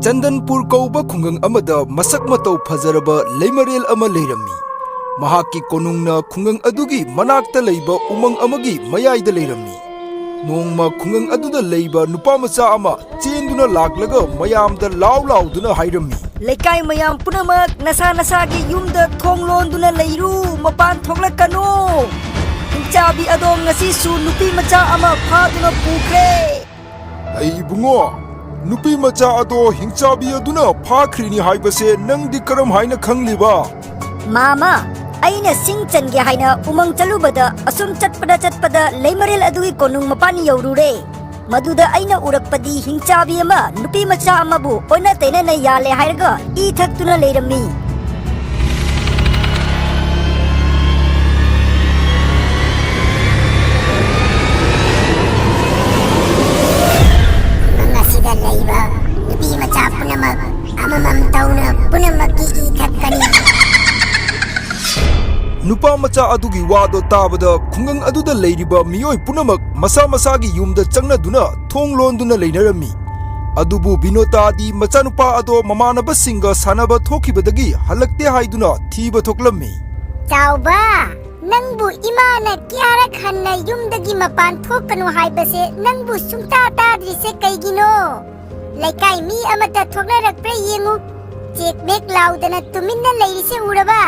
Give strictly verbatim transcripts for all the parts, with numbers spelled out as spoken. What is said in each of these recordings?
ꯆꯟꯗꯟꯄꯨꯔ ꯀꯧꯕ ꯈꯨꯡꯒꯪ ꯑꯃꯗ ꯃꯁꯛ ꯃꯇꯧ ꯐꯖꯔꯕ ꯂꯩꯃꯔꯦꯜ ꯑꯃ ꯂꯩꯔꯝꯃꯤ꯫ ꯃꯍꯥꯛꯀꯤ ꯀꯣꯅꯨꯡꯅ ꯈꯨꯡꯒꯪ ꯑꯗꯨꯒꯤ ꯃꯅꯥꯛꯇ ꯂꯩꯕ ꯎꯃꯪ ꯑꯃꯒꯤ ꯃꯌꯥꯏꯗ ꯂꯩꯔꯝꯃꯤ꯫ ꯅꯣꯡꯃ ꯈꯨꯡꯒꯪ ꯑꯗꯨꯗ ꯂꯩꯕ ꯅꯨꯄꯥ ꯃꯆꯥ ꯑꯃ ꯆꯦꯟꯗꯨꯅ ꯂꯥꯛꯂꯒ ꯃꯌꯥꯝꯗ ꯂꯥꯎ ꯂꯥꯎꯗꯨꯅ ꯍꯥꯏꯔꯝꯃꯤ, "ꯂꯩꯀꯥꯏ ꯃꯌꯥꯝ ꯄꯨꯝꯅꯃꯛ ꯅꯁꯥ ꯅꯁꯥꯒꯤ ꯌꯨꯝꯗ ꯊꯣꯡ ꯂꯣꯟꯗꯨꯅ ꯂꯩꯔꯨ, ꯃꯄꯥꯟ ꯊꯣꯛꯂꯛꯀꯅꯨ꯫ ꯍꯤꯡꯆꯥꯕꯤ ꯑꯗꯣ ꯉꯁꯤꯁꯨ ꯅꯨꯄꯤ ꯃꯆꯥ ꯑꯃ ꯐꯥꯗꯨꯅ ꯄꯨꯈ꯭ꯔꯦ꯫" "ꯑꯩ ꯏꯕꯨꯡꯉꯣ, ꯅꯨꯄꯤ ꯃꯆꯥ ꯑꯗꯣ ꯍꯤꯡꯆꯥꯕꯤ ꯑꯗꯨꯅ ꯐꯥꯈ꯭ꯔꯤꯅꯤ ꯍꯥꯏꯕꯁꯦ ꯅꯪꯗꯤ ꯀꯔꯝ ꯍꯥꯏꯅ ꯈꯪꯂꯤꯕ?" "ꯃꯥꯃ, ꯑꯩꯅ ꯁꯤꯡ ꯆꯟꯒꯦ ꯍꯥꯏꯅ ꯎꯃꯪ ꯆꯠꯂꯨꯕꯗ, ꯑꯁꯨꯝ ꯆꯠꯄꯗ ꯆꯠꯄꯗ ꯂꯩꯃꯔꯦꯜ ꯑꯗꯨꯒꯤ ꯀꯣꯅꯨꯡ ꯃꯄꯥꯟ ꯌꯧꯔꯨꯔꯦ꯫ ꯃꯗꯨꯗ ꯑꯩꯅ ꯎꯔꯛꯄꯗꯤ ꯍꯤꯡꯆꯥꯕꯤ ꯑꯃ ꯅꯨꯄꯤ ꯃꯆꯥ ꯑꯃꯕꯨ ꯑꯣꯟꯅ ꯇꯩꯅꯅ ꯌꯥꯜꯂꯦ ꯍꯥꯏꯔꯒ ꯏ ꯊꯛꯇꯨꯅ ꯂꯩꯔꯝꯃꯤ꯫" ꯈꯨꯡꯒꯪ ꯑꯁꯤꯗ ꯂꯩꯕ ꯅꯨꯄꯤ ꯃꯆꯥ ꯄꯨꯝꯅꯃꯛ ꯑꯃꯃꯝ ꯇꯧꯅ ꯄꯨꯝꯅꯃꯛꯀꯤ ꯏ ꯊꯛꯀꯅꯤ꯫ ꯅꯨꯄꯥ ꯃꯆꯥ ꯑꯗꯨꯒꯤ ꯋꯥꯗꯣ ꯇꯥꯕꯗ ꯈꯨꯡꯒꯪ ꯑꯗꯨꯗ ꯂꯩꯔꯤꯕ ꯃꯤꯑꯣꯏ ꯄꯨꯝꯅꯃꯛ ꯃꯁꯥ ꯃꯁꯥꯒꯤ ꯌꯨꯝꯗ ꯆꯪꯅꯗꯨꯅ ꯊꯣꯡ ꯂꯣꯟꯗꯨꯅ ꯂꯩꯅꯔꯝꯃꯤ꯫ ꯑꯗꯨꯕꯨ ꯕꯤꯅꯣꯇꯥꯗꯤ ꯃꯆꯥꯅꯨꯄꯥ ꯑꯗꯣ ꯃꯃꯥꯟꯅꯕꯁꯤꯡꯒ ꯁꯥꯟꯅꯕ ꯊꯣꯛꯈꯤꯕꯗꯒꯤ ꯍꯜꯂꯛꯇꯦ ꯍꯥꯏꯗꯨꯅ ꯊꯤꯕ ꯊꯣꯛꯂꯝꯃꯤ꯫ "ꯆꯥꯎꯕ, ꯅꯪꯕꯨ ꯏꯃꯥꯅ ꯀꯌꯥꯔꯛ ꯍꯟꯅ ꯌꯨꯝꯗꯒꯤ ꯃꯄꯥꯟ ꯊꯣꯛꯀꯅꯨ ꯍꯥꯏꯕꯁꯦ ꯅꯪꯕꯨ ꯁꯨꯡꯇꯥ ꯇꯥꯗ꯭ꯔꯤꯁꯦ ꯀꯩꯒꯤꯅꯣ? ꯂꯩꯀꯥꯏ ꯃꯤ ꯑꯃꯠꯇ ꯊꯣꯛꯅꯔꯛꯄ꯭ꯔꯥ ꯌꯦꯡꯉꯨ꯫ ꯆꯦꯛ ꯃꯦꯛ ꯂꯥꯎꯗꯅ ꯇꯨꯃꯤꯟꯅ ꯂꯩꯔꯤꯁꯦ ꯎꯔꯕ?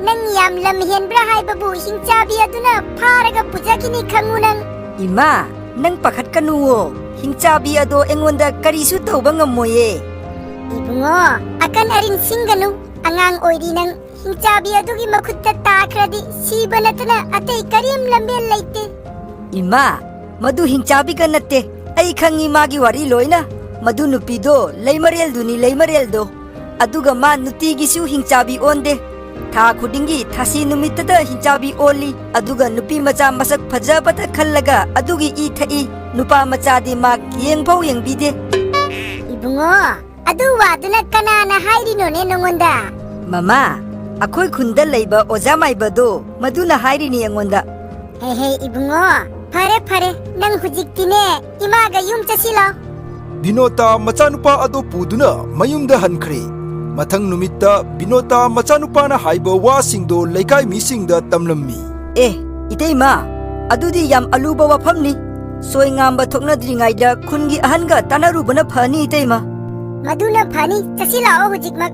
ꯅꯪ ꯌꯥꯝ ꯂꯝ ꯍꯦꯟꯕ꯭ꯔꯥ ꯍꯥꯏꯕꯕꯨ ꯍꯤꯡꯆꯥꯕꯤ ꯑꯗꯨꯅ ꯐꯥꯔꯒ ꯄꯨꯖꯈꯤꯅꯤ ꯈꯪꯉꯨ ꯅꯪ꯫" "ꯏꯃꯥ, ꯅꯪ ꯄꯥꯈꯠꯀꯅꯨꯋꯣ꯫ ꯍꯤꯡꯆꯥꯕꯤ ꯑꯗꯣ ꯑꯩꯉꯣꯟꯗ ꯀꯔꯤꯁꯨ ꯇꯧꯕ ꯉꯝꯃꯣꯏꯌꯦ꯫" "ꯏꯕꯨꯡꯉꯣ, ꯑꯀꯟ ꯑꯔꯤꯡ ꯁꯤꯡꯒꯅꯨ꯫ ꯑꯉꯥꯡ ꯑꯣꯏꯔꯤ ꯅꯪ꯫ ꯍꯤꯡꯆꯥꯕꯤ ꯑꯗꯨꯒꯤ ꯃꯈꯨꯠꯇ ꯇꯥꯈ꯭ꯔꯗꯤ ꯁꯤꯕ ꯅꯠꯇꯅ ꯑꯇꯩ ꯀꯔꯤꯝ ꯂꯝꯕꯦꯜ ꯂꯩꯇꯦ꯫" "ꯏꯃꯥ, ꯃꯗꯨ ꯍꯤꯡꯆꯥꯕꯤꯒ ꯅꯠꯇꯦ꯫ ꯑꯩ ꯈꯪꯉꯤ ꯃꯥꯒꯤ ꯋꯥꯔꯤ ꯂꯣꯏꯅ꯫ ꯃꯗꯨ ꯅꯨꯄꯤꯗꯣ ꯂꯩꯃꯔꯦꯜꯗꯨꯅꯤ, ꯂꯩꯃꯔꯦꯜꯗꯣ꯫ ꯑꯗꯨꯒ ꯃꯥ ꯅꯨꯡꯇꯤꯒꯤꯁꯨ ꯍꯤꯡꯆꯥꯕꯤ ꯑꯣꯟꯗꯦ꯫ ꯊꯥ ꯈꯨꯗꯤꯡꯒꯤ ꯊꯥꯁꯤ ꯅꯨꯃꯤꯠꯇꯗ ꯍꯤꯡꯆꯥꯕꯤ ꯑꯣꯜꯂꯤ꯫ ꯑꯗꯨꯒ ꯅꯨꯄꯤ ꯃꯆꯥ ꯃꯁꯛ ꯐꯖꯕꯗ ꯈꯜꯂꯒ ꯑꯗꯨꯒꯤ ꯏ ꯊꯛꯏ꯫ ꯅꯨꯄꯥ ꯃꯆꯥꯗꯤ ꯃꯥ ꯌꯦꯡꯐꯧ ꯌꯦꯡꯕꯤꯗꯦ꯫" "ꯏꯕꯨꯡꯉꯣ, ꯑꯗꯨ ꯋꯥꯗꯨꯅ ꯀꯅꯥꯅ ꯍꯥꯏꯔꯤꯅꯣꯅꯦ ꯅꯉꯣꯟꯗ?" "ꯃꯃꯥ, ꯑꯩꯈꯣꯏ ꯈꯨꯟꯗ ꯂꯩꯕ ꯑꯣꯖꯥ ꯃꯥꯏꯕꯗꯣ, ꯃꯗꯨꯅ ꯍꯥꯏꯔꯤꯅꯤ ꯑꯩꯉꯣꯟꯗ꯫" "ꯍꯦ ꯍꯦ ꯏꯕꯨꯡꯉꯣ, ꯐꯔꯦ ꯐꯔꯦ, ꯅꯪ ꯍꯧꯖꯤꯛꯇꯤꯅꯦ ꯏꯃꯥꯒ ꯌꯨꯝ ꯆꯠꯁꯤꯜꯂꯣ꯫ ꯕꯤꯅꯣꯇꯥ ꯃꯆꯥꯅꯨꯄꯥ ꯑꯗꯨ ꯄꯨꯗꯨꯅ ꯃꯌꯨꯝꯗ ꯍꯟꯈ꯭ꯔꯦ꯫ ꯃꯊꯪ ꯅꯨꯃꯤꯠꯇ ꯕꯤꯅꯣꯇꯥ ꯃꯆꯥꯅꯨꯄꯥꯅ ꯍꯥꯏꯕ ꯋꯥꯁꯤꯡꯗꯣ ꯂꯩꯀꯥꯏ ꯃꯤꯁꯤꯡꯗ ꯇꯝꯂꯝꯃꯤ꯫ ꯑꯦ, ꯏꯇꯩꯃ, ꯑꯗꯨꯗꯤ ꯌꯥꯝ ꯑꯂꯨꯕ ꯋꯥꯐꯝꯅꯤ꯫ ꯁꯣꯏ ꯉꯥꯝꯕ ꯊꯣꯛꯅꯗ꯭ꯔꯤꯉꯩꯗ ꯈꯨꯟꯒꯤ ꯑꯍꯟꯒ ꯇꯥꯟꯅꯔꯨꯕꯅ ꯐꯅꯤ, ꯏꯇꯩꯃ꯫ ꯃꯗꯨꯅ ꯐꯅꯤ, ꯆꯠꯁꯤ ꯂꯥꯛꯑꯣ ꯍꯧꯖꯤꯛꯃꯛ꯫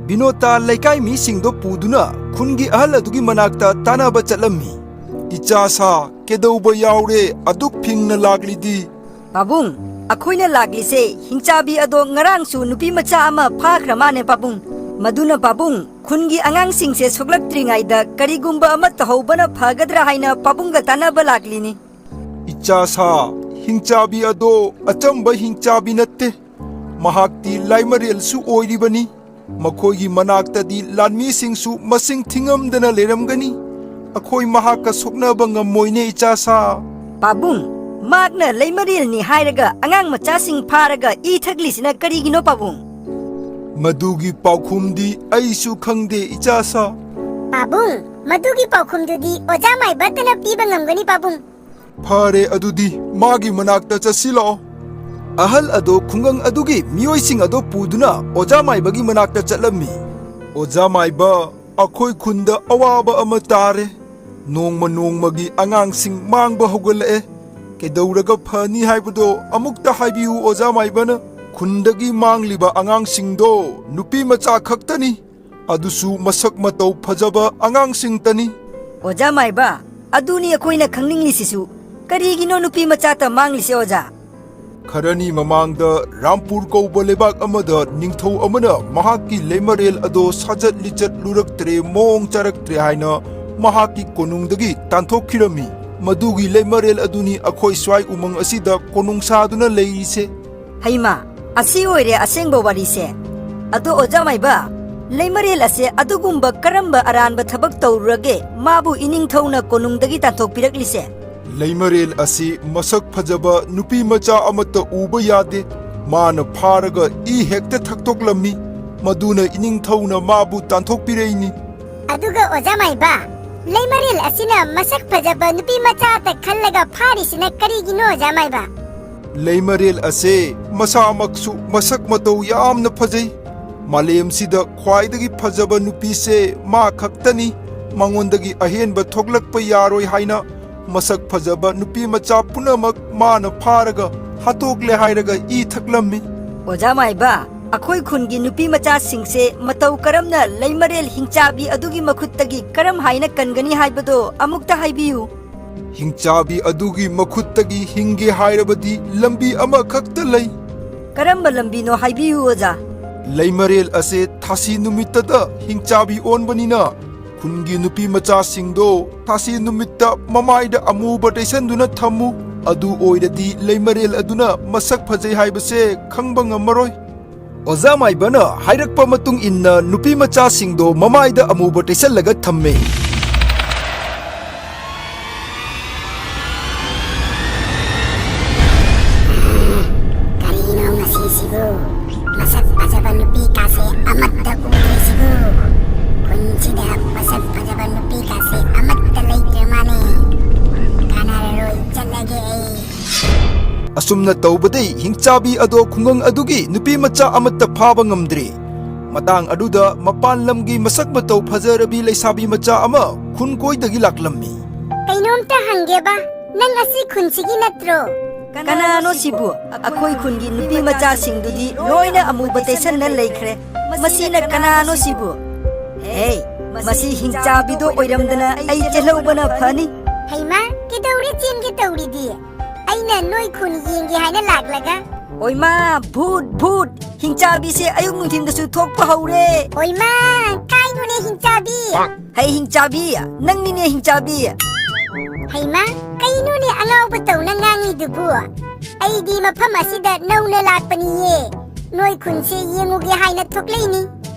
ꯕꯤꯅꯣꯇꯥ ꯂꯩꯀꯥꯏ ꯃꯤꯁꯤꯡꯗꯣ ꯄꯨꯗꯨꯅ ꯈꯨꯟꯒꯤ ꯑꯍꯜ ꯑꯗꯨꯒꯤ ꯃꯅꯥꯛꯇ ꯇꯥꯟꯅꯕ ꯆꯠꯂꯝꯃꯤ꯫ "ꯏꯆꯥꯁꯥ, ꯀꯩꯗꯧꯕ ꯌꯥꯎꯔꯦ ꯑꯗꯨꯛ ꯐꯤꯡꯅ ꯂꯥꯛꯂꯤꯗꯤ?" "ꯄꯥꯕꯨꯡ, ꯑꯩꯈꯣꯏꯅ ꯂꯥꯛꯂꯤꯁꯦ ꯍꯤꯡꯆꯥꯕꯤ ꯑꯗꯣ ꯉꯔꯥꯡꯁꯨ ꯅꯨꯄꯤ ꯃꯆꯥ ꯑꯃ ꯐꯥꯈ꯭ꯔ ꯃꯥꯅꯦ ꯄꯥꯕꯨꯡ꯫ ꯃꯗꯨꯅ ꯄꯥꯕꯨꯡ, ꯈꯨꯟꯒꯤ ꯑꯉꯥꯡꯁꯤꯡꯁꯦ ꯁꯣꯛꯂꯛꯇ꯭ꯔꯤꯉꯩꯗ ꯀꯔꯤꯒꯨꯝꯕ ꯑꯃ ꯇꯧꯍꯧꯕꯅ ꯐꯒꯗ꯭ꯔꯥ ꯍꯥꯏꯅ ꯄꯥꯕꯨꯡꯒ ꯇꯥꯟꯅꯕ ꯂꯥꯛꯂꯤꯅꯤ꯫" "ꯏꯆꯥꯁꯥ, ꯍꯤꯡꯆꯥꯕꯤ ꯑꯗꯣ ꯑꯆꯝꯕ ꯍꯤꯡꯆꯥꯕꯤ ꯅꯠꯇꯦ꯫ ꯃꯍꯥꯛꯇꯤ ꯂꯥꯏꯃꯔꯦꯜꯁꯨ ꯑꯣꯏꯔꯤꯕꯅꯤ꯫ ꯃꯈꯣꯏꯒꯤ ꯃꯅꯥꯛꯇꯗꯤ ꯂꯥꯟꯃꯤꯁꯤꯡꯁꯨ ꯃꯁꯤꯡ ꯊꯤꯉꯝꯗꯅ ꯂꯩꯔꯝꯒꯅꯤ꯫ ꯑꯩꯈꯣꯏ ꯃꯍꯥꯛꯀ ꯁꯣꯛꯅꯕ ꯉꯝꯃꯣꯏꯅꯦ, ꯏꯆꯥꯁꯥ꯫" "ꯄꯥꯕꯨꯡ, ꯃꯍꯥꯛꯅ ꯂꯩꯃꯔꯦꯜꯅꯤ ꯍꯥꯏꯔꯒ ꯑꯉꯥꯡ ꯃꯆꯥꯁꯤꯡ ꯐꯥꯔꯒ ꯏ ꯊꯛꯂꯤꯁꯤꯅ ꯀꯔꯤꯒꯤꯅꯣ ꯄꯥꯕꯨꯡ?" "ꯃꯗꯨꯒꯤ ꯄꯥꯎꯈꯨꯝꯗꯤ ꯑꯩꯁꯨ ꯈꯪꯗꯦ, ꯏꯆꯥꯁꯥ꯫" "ꯄꯥꯕꯨꯡ, ꯃꯗꯨꯒꯤ ꯄꯥꯎꯈꯨꯝꯗꯨꯗꯤ ꯑꯣꯖꯥ ꯃꯥꯏꯕꯇꯅ ꯄꯤꯕ ꯉꯝꯒꯅꯤ ꯄꯥꯕꯨꯡ꯫" "ꯐꯔꯦ, ꯑꯗꯨꯗꯤ ꯃꯥꯒꯤ ꯃꯅꯥꯛꯇ ꯆꯠꯁꯤ ꯂꯥꯛꯑꯣ꯫" ꯑꯍꯜ ꯑꯗꯣ ꯈꯨꯡꯒꯪ ꯑꯗꯨꯒꯤ ꯃꯤꯑꯣꯏꯁꯤꯡ ꯑꯗꯣ ꯄꯨꯗꯨꯅ ꯑꯣꯖꯥ ꯃꯥꯏꯕꯒꯤ ꯃꯅꯥꯛꯇ ꯆꯠꯂꯝꯃꯤ꯫ "ꯑꯣꯖꯥ ꯃꯥꯏꯕ, ꯑꯩꯈꯣꯏ ꯈꯨꯟꯗ ꯑꯋꯥꯕ ꯑꯃ ꯇꯥꯔꯦ꯫ ꯅꯣꯡꯃ ꯅꯣꯡꯃꯒꯤ ꯑꯉꯥꯡꯁꯤꯡ ꯃꯥꯡꯕ ꯍꯧꯒꯠꯂꯛꯑꯦ꯫ ꯀꯩꯗꯧꯔꯒ ꯐꯅꯤ ꯍꯥꯏꯕꯗꯣ ꯑꯃꯨꯛꯇ ꯍꯥꯏꯕꯤꯌꯨ ꯑꯣꯖꯥ ꯃꯥꯏꯕꯅ꯫ ꯈꯨꯟꯗꯒꯤ ꯃꯥꯡꯂꯤꯕ ꯑꯉꯥꯡꯁꯤꯡꯗꯣ ꯅꯨꯄꯤ ꯃꯆꯥ ꯈꯛꯇꯅꯤ꯫ ꯑꯗꯨꯁꯨ ꯃꯁꯛ ꯃꯇꯧ ꯐꯖꯕ ꯑꯉꯥꯡꯁꯤꯡꯇꯅꯤ꯫" "ꯑꯣꯖꯥ ꯃꯥꯏꯕ, ꯑꯗꯨꯅꯤ ꯑꯩꯈꯣꯏꯅ ꯈꯪꯅꯤꯡꯂꯤꯁꯤꯁꯨ꯫ ꯀꯔꯤꯒꯤꯅꯣ ꯅꯨꯄꯤ ꯃꯆꯥꯇ ꯃꯥꯡꯂꯤꯁꯦ ꯑꯣꯖꯥ?" "ꯈꯔꯅꯤ ꯃꯃꯥꯡꯗ ꯔꯥꯝꯄꯨꯔ ꯀꯧꯕ ꯂꯩꯕꯥꯛ ꯑꯃꯗ ꯅꯤꯡꯊꯧ ꯑꯃꯅ ꯃꯍꯥꯛꯀꯤ ꯂꯩꯃꯔꯦꯜ ꯑꯗꯣ ꯁꯥꯖꯠ ꯂꯤꯆꯠ ꯂꯨꯔꯛꯇ꯭ꯔꯦ, ꯃꯑꯣꯡ ꯆꯥꯔꯛꯇ꯭ꯔꯦ ꯍꯥꯏꯅ ꯃꯍꯥꯛꯀꯤ ꯀꯣꯅꯨꯡꯗꯒꯤ ꯇꯥꯟꯊꯣꯛꯈꯤꯔꯝꯃꯤ꯫ ꯃꯗꯨꯒꯤ ꯂꯩꯃꯔꯦꯜ ꯑꯗꯨꯅꯤ ꯑꯩꯈꯣꯏ ꯁ꯭ꯋꯥꯏ ꯎꯃꯪ ꯑꯁꯤꯗ ꯀꯣꯅꯨꯡ ꯁꯥꯗꯨꯅ ꯂꯩꯔꯤꯁꯦ꯫" "ꯍꯩꯃꯥ, ꯑꯁꯤ ꯑꯣꯏꯔꯦ ꯑꯁꯦꯡꯕ ꯋꯥꯔꯤꯁꯦ꯫ ꯑꯗꯣ ꯑꯣꯖꯥ ꯃꯥꯏꯕ, ꯂꯩꯃꯔꯦꯜ ꯑꯁꯦ ꯑꯗꯨꯒꯨꯝꯕ ꯀꯔꯝꯕ ꯑꯔꯥꯟꯕ ꯊꯕꯛ ꯇꯧꯔꯨꯔꯒꯦ ꯃꯥꯕꯨ ꯏꯅꯤꯡꯊꯧꯅ ꯀꯣꯅꯨꯡꯗꯒꯤ ꯇꯥꯟꯊꯣꯛꯄꯤꯔꯛꯂꯤꯁꯦ?" "ꯂꯩꯃꯔꯦꯜ ꯑꯁꯤ ꯃꯁꯛ ꯐꯖꯕ ꯅꯨꯄꯤ ꯃꯆꯥ ꯑꯃꯠꯇ ꯎꯕ ꯌꯥꯗꯦ꯫ ꯃꯥꯅ ꯐꯥꯔꯒ ꯏ ꯍꯦꯛꯇ ꯊꯛꯇꯣꯛꯂꯝꯃꯤ꯫ ꯃꯗꯨꯅ ꯏꯅꯤꯡꯊꯧꯅ ꯃꯥꯕꯨ ꯇꯥꯟꯊꯣꯛꯄꯤꯔꯛꯏꯅꯤ꯫" "ꯑꯗꯨꯒ ꯑꯣꯖꯥ ꯃꯥꯏꯕ, ꯂꯩꯃꯔꯦꯜ ꯑꯁꯤꯅ ꯃꯁꯛ ꯐꯖꯕ ꯅꯨꯄꯤ ꯃꯆꯥꯇ ꯈꯜꯂꯒ ꯐꯥꯔꯤꯁꯤꯅ ꯀꯔꯤꯒꯤꯅꯣ ꯑꯣꯖꯥ ꯃꯥꯏꯕ?" ꯂꯩꯃꯔꯦꯜ ꯑꯁꯦ ꯃꯁꯥꯃꯛꯁꯨ ꯃꯁꯛ ꯃꯇꯧ ꯌꯥꯝꯅ ꯐꯖꯩ꯫ ꯃꯥꯂꯦꯝꯁꯤꯗ ꯈ꯭ꯋꯥꯏꯗꯒꯤ ꯐꯖꯕ ꯅꯨꯄꯤꯁꯦ ꯃꯥ ꯈꯛꯇꯅꯤ꯫ ꯃꯉꯣꯟꯗꯒꯤ ꯑꯍꯦꯟꯕ ꯊꯣꯛꯂꯛꯄ ꯌꯥꯔꯣꯏ ꯍꯥꯏꯅ ꯃꯁꯛ ꯐꯖꯕ ꯅꯨꯄꯤ ꯃꯆꯥ ꯄꯨꯝꯅꯃꯛ ꯃꯥꯅ ꯐꯥꯔꯒ ꯍꯥꯠꯇꯣꯛꯂꯦ ꯍꯥꯏꯔꯒ ꯏ ꯊꯛꯂꯝꯃꯤ꯫ ꯑꯣꯖꯥ ꯃꯥꯏꯕ, ꯑꯩꯈꯣꯏ ꯈꯨꯟꯒꯤ ꯅꯨꯄꯤ ꯃꯆꯥꯁꯤꯡꯁꯦ ꯃꯇꯧ ꯀꯔꯝꯅ ꯂꯩꯃꯔꯦꯜ ꯍꯤꯡꯆꯥꯕꯤ ꯑꯗꯨꯒꯤ ꯃꯈꯨꯠꯇꯒꯤ ꯀꯔꯝ ꯍꯥꯏꯅ ꯀꯟꯒꯅꯤ ꯍꯥꯏꯕꯗꯣ ꯑꯃꯨꯛꯇ ꯍꯥꯏꯕꯤꯌꯨ꯫ ꯍꯤꯡꯆꯥꯕꯤ ꯑꯗꯨꯒꯤ ꯃꯈꯨꯠꯇꯒꯤ ꯍꯤꯡꯒꯦ ꯍꯥꯏꯔꯕꯗꯤ ꯂꯝꯕꯤ ꯑꯃꯈꯛꯇ ꯂꯩ꯫ ꯀꯔꯝꯕ ꯂꯝꯕꯤꯅꯣ ꯍꯥꯏꯕꯤꯌꯨ, ꯑꯣꯖꯥ꯫ ꯂꯩꯃꯔꯦꯜ ꯑꯁꯦ ꯊꯥꯁꯤ ꯅꯨꯃꯤꯠꯇꯗ ꯍꯤꯡꯆꯥꯕꯤ ꯑꯣꯟꯕꯅꯤꯅ, ꯈꯨꯟꯒꯤ ꯅꯨꯄꯤ ꯃꯆꯥꯁꯤꯡꯗꯣ ꯊꯥꯁꯤ ꯅꯨꯃꯤꯠꯇ ꯃꯃꯥꯏꯗ ꯑꯃꯨꯕ ꯇꯩꯁꯟꯗꯨꯅ ꯊꯝꯃꯨ꯫ ꯑꯗꯨ ꯑꯣꯏꯔꯗꯤ ꯂꯩꯃꯔꯦꯜ ꯑꯗꯨꯅ ꯃꯁꯛ ꯐꯖꯩ ꯍꯥꯏꯕꯁꯦ ꯈꯪꯕ ꯉꯝꯃꯔꯣꯏ꯫ ꯑꯣꯖꯥ ꯃꯥꯏꯕꯅ ꯍꯥꯏꯔꯛꯄ ꯃꯇꯨꯡ ꯏꯟꯅ ꯅꯨꯄꯤ ꯃꯆꯥꯁꯤꯡꯗꯣ ꯃꯃꯥꯏꯗ ꯑꯃꯨꯕ ꯇꯩꯁꯜꯂꯒ ꯊꯝꯃꯦ꯫ ꯀꯔꯤꯅꯣ ꯉꯁꯤꯁꯤꯕꯨ? ꯃꯁꯛ ꯐꯖꯕ ꯅꯨꯄꯤ ꯀꯥꯁꯦ ꯑꯃꯠꯇ ꯎꯗ꯭ꯔꯤꯁꯤꯕꯨ? ꯈꯨꯟꯁꯤꯗ ꯃꯁꯛ ꯐꯖꯕ ꯅꯨꯄꯤ ꯀꯥꯁꯦ ꯑꯃꯠꯇ ꯂꯩꯇ꯭ꯔ ꯃꯥꯅꯦ꯫ ꯀꯥꯟꯅꯔꯔꯣꯏ, ꯆꯠꯂꯒꯦ ꯑꯩ꯫ ꯑꯁꯨꯝꯅ ꯇꯧꯕꯗꯩ ꯍꯤꯡꯆꯥꯕꯤ ꯑꯗꯣ ꯈꯨꯡꯒꯪ ꯑꯗꯨꯒꯤ ꯅꯨꯄꯤ ꯃꯆꯥ ꯑꯃꯠꯇ ꯐꯥꯕ ꯉꯝꯗ꯭ꯔꯦ꯫ ꯃꯇꯥꯡ ꯑꯗꯨꯗ ꯃꯄꯥꯟ ꯂꯝꯒꯤ ꯃꯁꯛ ꯃꯇꯧ ꯐꯖꯔꯕꯤ ꯂꯩꯁꯥꯕꯤ ꯃꯆꯥ ꯑꯃ ꯈꯨꯟ ꯀꯣꯏꯗꯒꯤ ꯂꯥꯛꯂꯝꯃꯤ꯫ ꯀꯩꯅꯣꯝꯇ ꯍꯪꯒꯦꯕ, ꯅꯪ ꯑꯁꯤ ꯈꯨꯟꯁꯤꯒꯤ ꯅꯠꯇ꯭ꯔꯣ? ꯀꯅꯥꯅꯣ ꯁꯤꯕꯨ? ꯑꯩꯈꯣꯏ ꯈꯨꯟꯒꯤ ꯅꯨꯄꯤ ꯃꯆꯥꯁꯤꯡꯗꯨꯗꯤ ꯂꯣꯏꯅ ꯑꯃꯨꯕ ꯇꯩꯁꯟꯅ ꯂꯩꯈ꯭ꯔꯦ꯫ ꯃꯁꯤꯅ ꯀꯅꯥꯅꯣ ꯁꯤꯕꯨ? ꯍꯦ, ꯃꯁꯤ ꯍꯤꯡꯆꯥꯕꯤꯗꯣ ꯑꯣꯏꯔꯝꯗꯅ ꯑꯩ ꯆꯦꯜꯍꯧꯕꯅ ꯐꯅꯤ꯫ ꯍꯩꯃꯥ, ꯀꯩꯗꯧꯔꯦ ꯆꯦꯟꯒꯦ ꯇꯧꯔꯤꯗꯤ? ꯑꯩꯅ ꯅꯣꯏ ꯈꯨꯟ ꯌꯦꯡꯒꯦ ꯍꯥꯏꯅ ꯂꯥꯛꯂꯒ꯫ ꯑꯣꯏꯃꯥ, ꯚꯨꯠ, ꯚꯨꯠ! ꯍꯤꯡꯆꯥꯕꯤꯁꯦ ꯑꯌꯨꯛ ꯅꯨꯡꯊꯤꯟꯗꯁꯨ ꯊꯣꯛꯄ ꯍꯧꯔꯦ꯫ ꯑꯣꯏꯃꯥ, ꯀꯥꯏꯅꯣꯅꯦ ꯍꯤꯡꯆꯥꯕꯤ? ꯍꯩ ꯍꯤꯡꯆꯥꯕꯤ, ꯅꯪꯅꯤꯅꯦ ꯍꯤꯡꯆꯥꯕꯤ꯫ ꯍꯩꯃꯥ, ꯀꯩꯅꯣꯅꯦ ꯑꯉꯥꯎꯕ ꯇꯧꯅ ꯉꯥꯡꯉꯤꯗꯨꯕꯨ? ꯑꯩꯗꯤ ꯃꯐꯝ ꯑꯁꯤꯗ ꯅꯧꯅ ꯂꯥꯛꯄꯅꯤꯌꯦ꯫ ꯅꯣꯏ ꯈꯨꯟꯁꯦ ꯌꯦꯡꯉꯨꯒꯦ ꯍꯥꯏꯅ ꯊꯣꯛꯂꯛꯏꯅꯤ꯫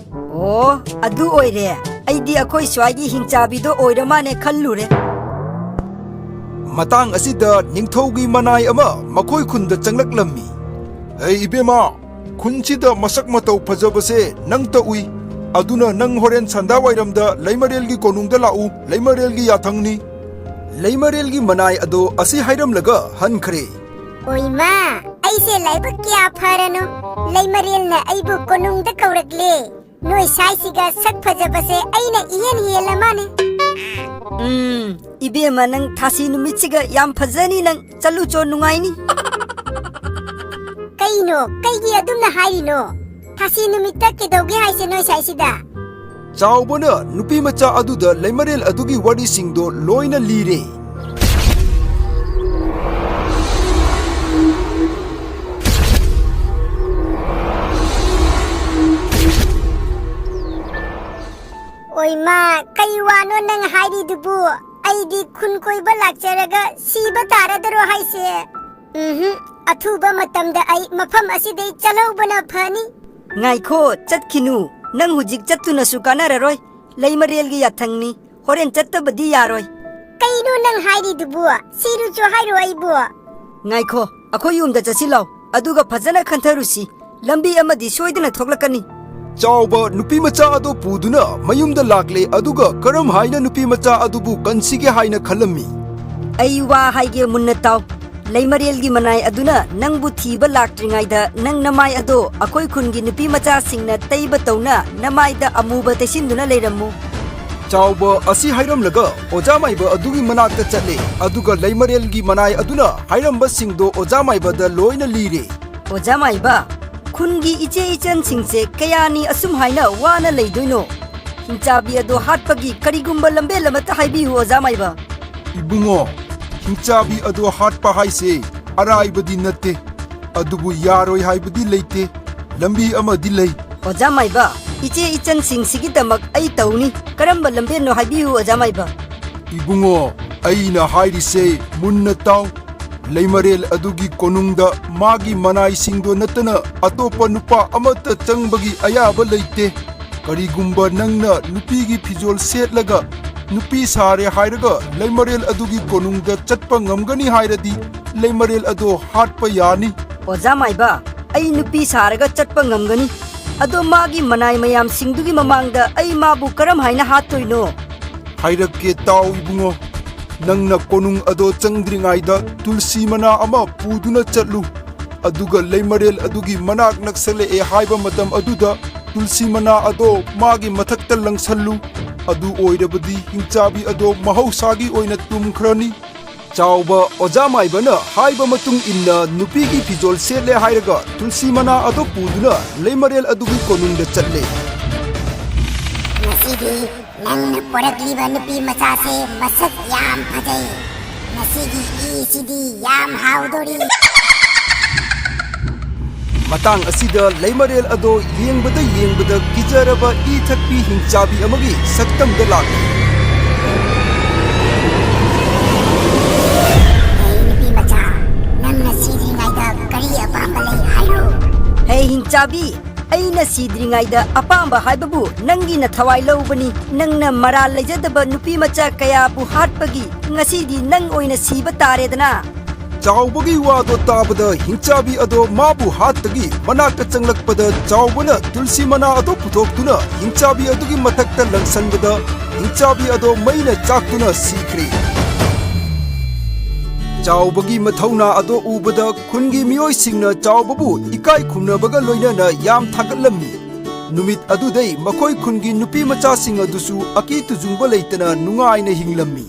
ꯑꯣ, ꯑꯗꯨ ꯑꯣꯏꯔꯦ꯫ ꯑꯩꯗꯤ ꯑꯩꯈꯣꯏ ꯁ꯭ꯋꯥꯏꯒꯤ ꯍꯤꯡꯆꯥꯕꯤꯗꯣ ꯑꯣꯏꯔ ꯃꯥꯅꯦ ꯈꯜꯂꯨꯔꯦ꯫ ꯃꯇꯥꯡ ꯑꯁꯤꯗ ꯅꯤꯡꯊꯧꯒꯤ ꯃꯅꯥꯏ ꯑꯃ ꯃꯈꯣꯏ ꯈꯨꯟꯗ ꯆꯪꯂꯛꯂꯝꯃꯤ꯫ "ꯍꯩ ꯏꯕꯦꯝꯃ, ꯈꯨꯟꯁꯤꯗ ꯃꯁꯛ ꯃꯇꯧ ꯐꯖꯕꯁꯦ ꯅꯪꯇ ꯎꯏ꯫ ꯑꯗꯨꯅ ꯅꯪ ꯍꯣꯔꯦꯟ ꯁꯟꯗꯥ ꯋꯥꯏꯔꯝꯗ ꯂꯩꯃꯔꯦꯜꯒꯤ ꯀꯣꯅꯨꯡꯗ ꯂꯥꯛꯎ, ꯂꯩꯃꯔꯦꯜꯒꯤ ꯌꯥꯊꯪꯅꯤ꯫" ꯂꯩꯃꯔꯦꯜꯒꯤ ꯃꯅꯥꯏ ꯑꯗꯣ ꯑꯁꯤ ꯍꯥꯏꯔꯝꯂꯒ ꯍꯟꯈ꯭ꯔꯦ꯫ ꯑꯣꯏꯃꯥ, ꯑꯩꯁꯦ ꯂꯥꯏꯕꯛ ꯀꯌꯥ ꯐꯔꯅꯣ, ꯂꯩꯃꯔꯦꯜꯅ ꯑꯩꯕꯨ ꯀꯣꯅꯨꯡꯗ ꯀꯧꯔꯛꯂꯦ꯫ ꯅꯣꯏ ꯁꯥꯏꯁꯤꯒ ꯁꯛ ꯐꯖꯕꯁꯦ ꯑꯩꯅ ꯏꯍꯦꯟ ꯍꯦꯜꯂ ꯃꯥꯅꯦ꯫ ꯎꯝ, ꯏꯕꯦꯝꯃ, ꯅꯪ ꯊꯥꯁꯤ ꯅꯨꯃꯤꯠꯁꯤꯒ ꯌꯥꯝ ꯐꯖꯅꯤ ꯅꯪ꯫ ꯆꯠꯂꯨꯆꯣ, ꯅꯨꯡꯉꯥꯏꯅꯤ꯫ ꯀꯩꯅꯣ, ꯀꯩꯒꯤ ꯑꯗꯨꯝꯅ ꯍꯥꯏꯔꯤꯅꯣ? ꯊꯥꯁꯤ ꯅꯨꯃꯤꯠꯇ ꯀꯩꯗꯧꯒꯦ ꯍꯥꯏꯁꯦ ꯅꯣꯏ ꯁꯥꯏꯁꯤꯗ? ꯆꯥꯎꯕꯅ ꯅꯨꯄꯤ ꯃꯆꯥ ꯑꯗꯨꯗ ꯂꯩꯃꯔꯦꯜ ꯑꯗꯨꯒꯤ ꯋꯥꯔꯤꯁꯤꯡꯗꯣ ꯂꯣꯏꯅ ꯂꯤꯔꯦ꯫ ꯑꯣꯏꯃꯥ, ꯀꯩ ꯋꯥꯅꯣ ꯅꯪ ꯍꯥꯏꯔꯤꯗꯨꯕꯨ? ꯑꯩꯗꯤ ꯈꯨꯟ ꯀꯣꯏꯕ ꯂꯥꯛꯆꯔꯒ ꯁꯤꯕ ꯇꯥꯔꯗꯔꯣ ꯍꯥꯏꯁꯦ? ꯎꯝꯍꯨꯝ, ꯑꯊꯨꯕ ꯃꯇꯝꯗ ꯑꯩ ꯃꯐꯝ ꯑꯁꯤꯗꯩ ꯆꯠꯍꯧꯕꯅ ꯐꯅꯤ꯫ ꯉꯥꯏꯈꯣ, ꯆꯠꯈꯤꯅꯨ꯫ ꯅꯪ ꯍꯧꯖꯤꯛ ꯆꯠꯇꯨꯅꯁꯨ ꯀꯥꯟꯅꯔꯔꯣꯏ꯫ ꯂꯩꯃꯔꯦꯜꯒꯤ ꯌꯥꯊꯪꯅꯤ꯫ ꯍꯣꯔꯦꯟ ꯆꯠꯇꯕꯗꯤ ꯌꯥꯔꯣꯏ꯫ ꯀꯩꯅꯣ ꯅꯪ ꯍꯥꯏꯔꯤꯗꯨꯕꯨ? ꯁꯤꯔꯨꯆꯣ ꯍꯥꯏꯔꯣ ꯑꯩꯕꯨ? ꯉꯥꯏꯈꯣ, ꯑꯩꯈꯣꯏ ꯌꯨꯝꯗ ꯆꯠꯁꯤ ꯂꯥꯎ꯫ ꯑꯗꯨꯒ ꯐꯖꯅ ꯈꯟꯊꯔꯨꯁꯤ꯫ ꯂꯝꯕꯤ ꯑꯃꯗꯤ ꯁꯣꯏꯗꯅ ꯊꯣꯛꯂꯛꯀꯅꯤ꯫ ꯆꯥꯎꯕ ꯅꯨꯄꯤ ꯃꯆꯥ ꯑꯗꯣ ꯄꯨꯗꯨꯅ ꯃꯌꯨꯝꯗ ꯂꯥꯛꯂꯦ, ꯑꯗꯨꯒ ꯀꯔꯝ ꯍꯥꯏꯅ ꯅꯨꯄꯤ ꯃꯆꯥ ꯑꯗꯨꯕꯨ ꯀꯟꯁꯤꯒꯦ ꯍꯥꯏꯅ ꯈꯜꯂꯝꯃꯤ? ꯑꯩ ꯋꯥ ꯍꯥꯏꯒꯦ ꯃꯨꯟꯅ ꯇꯥꯎ꯫ ꯂꯩꯃꯔꯦꯜꯒꯤ ꯃꯅꯥꯏ ꯑꯗꯨꯅ ꯅꯪꯕꯨ ꯊꯤꯕ ꯂꯥꯛꯇ꯭ꯔꯤꯉꯩꯗ ꯅꯪ ꯅꯃꯥꯏ ꯑꯗꯣ ꯑꯩꯈꯣꯏ ꯈꯨꯟꯒꯤ ꯅꯨꯄꯤ ꯃꯆꯥꯁꯤꯡꯅ ꯇꯩꯕ ꯇꯧꯅ ꯅꯃꯥꯏꯗ ꯑꯃꯨꯕ ꯇꯩꯁꯤꯟꯗꯨꯅ ꯂꯩꯔꯝꯃꯨ꯫ ꯆꯥꯎꯕ ꯑꯁꯤ ꯍꯥꯏꯔꯝꯂꯒ ꯑꯣꯖꯥ ꯃꯥꯏꯕ ꯑꯗꯨꯒꯤ ꯃꯅꯥꯛꯇ ꯆꯠꯂꯦ, ꯑꯗꯨꯒ ꯂꯩꯃꯔꯦꯜꯒꯤ ꯃꯅꯥꯏ ꯑꯗꯨꯅ ꯍꯥꯏꯔꯝꯕꯁꯤꯡꯗꯣ ꯑꯣꯖꯥ ꯃꯥꯏꯕꯗ ꯂꯣꯏꯅ ꯂꯤꯔꯦ꯫ ꯑꯣꯖꯥ ꯃꯥꯏꯕ, ꯈꯨꯟꯒꯤ ꯏꯆꯦ ꯏꯆꯟꯁꯤꯡꯁꯦ ꯀꯌꯥꯅꯤ ꯑꯁꯨꯝ ꯍꯥꯏꯅ ꯋꯥꯅ ꯂꯩꯗꯣꯏꯅꯣ? ꯍꯤꯡꯆꯥꯕꯤ ꯑꯗꯣ ꯍꯥꯠꯄꯒꯤ ꯀꯔꯤꯒꯨꯝꯕ ꯂꯝꯕꯦꯜ ꯑꯃꯠꯇ ꯍꯥꯏꯕꯤꯌꯨ, ꯑꯣꯖꯥ ꯃꯥꯏꯕ꯫ ꯏꯕꯨꯡꯉꯣ, ꯍꯤꯡꯆꯥꯕꯤ ꯑꯗꯣ ꯍꯥꯠꯄ ꯍꯥꯏꯁꯦ ꯑꯔꯥꯏꯕꯗꯤ ꯅꯠꯇꯦ, ꯑꯗꯨꯕꯨ ꯌꯥꯔꯣꯏ ꯍꯥꯏꯕꯗꯤ ꯂꯩꯇꯦ, ꯂꯝꯕꯤ ꯑꯃꯗꯤ ꯂꯩ꯫ ꯑꯣꯖꯥ ꯃꯥꯏꯕ, ꯏꯆꯦ ꯏꯆꯟꯁꯤꯡꯁꯤꯒꯤꯗꯃꯛ ꯑꯩ ꯇꯧꯅꯤ꯫ ꯀꯔꯝꯕ ꯂꯝꯕꯦꯜꯅꯣ ꯍꯥꯏꯕꯤꯌꯨ, ꯑꯣꯖꯥ ꯃꯥꯏꯕ꯫ ꯏꯕꯨꯡꯉꯣ, ꯑꯩꯅ ꯍꯥꯏꯔꯤꯁꯦ ꯃꯨꯟꯅ ꯇꯥꯎ꯫ ꯂꯩꯃꯔꯦꯜ ꯑꯗꯨꯒꯤ ꯀꯣꯅꯨꯡꯗ ꯃꯥꯒꯤ ꯃꯅꯥꯏꯁꯤꯡꯗꯣ ꯅꯠꯇꯅ ꯑꯇꯣꯞꯄ ꯅꯨꯄꯥ ꯑꯃꯠꯇ ꯆꯪꯕꯒꯤ ꯑꯌꯥꯕ ꯂꯩꯇꯦ꯫ ꯀꯔꯤꯒꯨꯝꯕ ꯅꯪꯅ ꯅꯨꯄꯤꯒꯤ ꯐꯤꯖꯣꯜ ꯁꯦꯠꯂꯒ ꯅꯨꯄꯤ ꯁꯥꯔꯦ ꯍꯥꯏꯔꯒ ꯂꯩꯃꯔꯦꯜ ꯑꯗꯨꯒꯤ ꯀꯣꯅꯨꯡꯗ ꯆꯠꯄ ꯉꯝꯒꯅꯤ ꯍꯥꯏꯔꯗꯤ ꯂꯩꯃꯔꯦꯜ ꯑꯗꯣ ꯍꯥꯠꯄ ꯌꯥꯅꯤ꯫ ꯑꯣꯖꯥ ꯃꯥꯏꯕ, ꯑꯩ ꯅꯨꯄꯤ ꯁꯥꯔꯒ ꯆꯠꯄ ꯉꯝꯒꯅꯤ꯫ ꯑꯗꯣ ꯃꯥꯒꯤ ꯃꯅꯥꯏ ꯃꯌꯥꯝꯁꯤꯡꯗꯨꯒꯤ ꯃꯃꯥꯡꯗ ꯑꯩ ꯃꯥꯕꯨ ꯀꯔꯝ ꯍꯥꯏꯅ ꯍꯥꯠꯇꯣꯏꯅꯣ? ꯍꯥꯏꯔꯛꯀꯦ ꯇꯥꯎ ꯏꯕꯨꯡꯉꯣ꯫ ꯅꯪꯅ ꯀꯣꯅꯨꯡ ꯑꯗꯣ ꯆꯪꯗ꯭ꯔꯤꯉꯩꯗ ꯇꯨꯜꯁꯤ ꯃꯅꯥ ꯑꯃ ꯄꯨꯗꯨꯅ ꯆꯠꯂꯨ꯫ ꯑꯗꯨꯒ ꯂꯩꯃꯔꯦꯜ ꯑꯗꯨꯒꯤ ꯃꯅꯥꯛ ꯅꯛꯁꯜꯂꯛꯑꯦ ꯍꯥꯏꯕ ꯃꯇꯝ ꯑꯗꯨꯗ ꯇꯨꯜꯁꯤ ꯃꯅꯥ ꯑꯗꯣ ꯃꯥꯒꯤ ꯃꯊꯛꯇ ꯂꯪꯁꯜꯂꯨ꯫ ꯑꯗꯨ ꯑꯣꯏꯔꯕꯗꯤ ꯍꯤꯡꯆꯥꯕꯤ ꯑꯗꯣ ꯃꯍꯧꯁꯥꯒꯤ ꯑꯣꯏꯅ ꯇꯨꯝꯈ꯭ꯔꯅꯤ꯫ ꯆꯥꯎꯕ ꯑꯣꯖꯥ ꯃꯥꯏꯕꯅ ꯍꯥꯏꯕ ꯃꯇꯨꯡ ꯏꯟꯅ ꯅꯨꯄꯤꯒꯤ ꯐꯤꯖꯣꯜ ꯁꯦꯠꯂꯦ ꯍꯥꯏꯔꯒ ꯇꯨꯜꯁꯤ ꯃꯅꯥ ꯑꯗꯣ ꯄꯨꯗꯨꯅ ꯂꯩꯃꯔꯦꯜ ꯑꯗꯨꯒꯤ ꯀꯣꯅꯨꯡꯗ ꯆꯠꯂꯦ꯫ ꯉꯁꯤꯗꯤ ꯅꯪꯅ ꯄꯣꯔꯛꯂꯤꯕ ꯅꯨꯄꯤ ꯃꯆꯥꯁꯦ ꯃꯁꯛ ꯌꯥꯝ ꯐꯖꯩ꯫ ꯉꯁꯤꯒꯤ ꯏꯁꯤꯗꯤ ꯌꯥꯝ ꯍꯥꯎꯗꯣꯔꯤ꯫ ꯃꯇꯥꯡ ꯑꯁꯤꯗ ꯂꯩꯃꯔꯦꯜ ꯑꯗꯣ ꯌꯦꯡꯕꯗ ꯌꯦꯡꯕꯗ ꯀꯤꯖꯔꯕ ꯏ ꯊꯛꯄꯤ ꯍꯤꯡꯆꯥꯕꯤ ꯑꯃꯒꯤ ꯁꯛꯇꯝꯗ ꯂꯥꯛꯈꯤ꯫ ꯍꯦ ꯅꯨꯄꯤ ꯃꯆꯥ, ꯅꯪꯅ ꯁꯤꯗ꯭ꯔꯤꯉꯩꯗ ꯀꯔꯤ ꯑꯄꯥꯝꯕ ꯂꯩ ꯍꯥꯏꯔꯣ? ꯍꯦ ꯍꯤꯡꯆꯥꯕꯤ, ꯑꯩꯅ ꯁꯤꯗ꯭ꯔꯤꯉꯩꯗ ꯑꯄꯥꯝꯕ ꯍꯥꯏꯕꯕꯨ ꯅꯪꯒꯤ ꯅꯊꯋꯥꯏ ꯂꯧꯕꯅꯤ꯫ ꯅꯪꯅ ꯃꯔꯥꯜ ꯂꯩꯖꯗꯕ ꯅꯨꯄꯤ ꯃꯆꯥ ꯀꯌꯥꯕꯨ ꯍꯥꯠꯄꯒꯤ ꯉꯁꯤꯗꯤ ꯅꯪ ꯑꯣꯏꯅ ꯁꯤꯕ ꯇꯥꯔꯦꯗꯅ꯫ ꯆꯥꯎꯕꯒꯤ ꯋꯥꯗꯣ ꯇꯥꯕꯗ ꯍꯤꯡꯆꯥꯕꯤ ꯑꯗꯣ ꯃꯥꯕꯨ ꯍꯥꯠꯇꯒꯤ ꯃꯅꯥꯛꯇ ꯆꯪꯂꯛꯄꯗ ꯆꯥꯎꯕꯅ ꯇꯨꯜꯁꯤ ꯃꯅꯥ ꯑꯗꯣ ꯄꯨꯊꯣꯛꯇꯨꯅ ꯍꯤꯡꯆꯥꯕꯤ ꯑꯗꯨꯒꯤ ꯃꯊꯛꯇ ꯂꯪꯁꯟꯕꯗ ꯍꯤꯡꯆꯥꯕꯤ ꯑꯗꯣ ꯃꯩꯅ ꯆꯥꯛꯇꯨꯅ ꯁꯤꯈ꯭ꯔꯦ꯫ ꯆꯥꯎꯕꯒꯤ ꯃꯊꯧꯅꯥ ꯑꯗꯣ ꯎꯕꯗ ꯈꯨꯟꯒꯤ ꯃꯤꯑꯣꯏꯁꯤꯡꯅ ꯆꯥꯎꯕꯕꯨ ꯏꯀꯥꯏ ꯈꯨꯝꯅꯕꯒ ꯂꯣꯏꯅꯅ ꯌꯥꯝ ꯊꯥꯒꯠꯂꯝꯃꯤ꯫ ꯅꯨꯃꯤꯠ ꯑꯗꯨꯗꯩ ꯃꯈꯣꯏ ꯈꯨꯟꯒꯤ ꯅꯨꯄꯤ ꯃꯆꯥꯁꯤꯡ ꯑꯗꯨꯁꯨ ꯑꯀꯤ ꯇꯨꯖꯨꯡꯕ ꯂꯩꯇꯅ ꯅꯨꯡꯉꯥꯏꯅ ꯍꯤꯡꯂꯝꯃꯤ꯫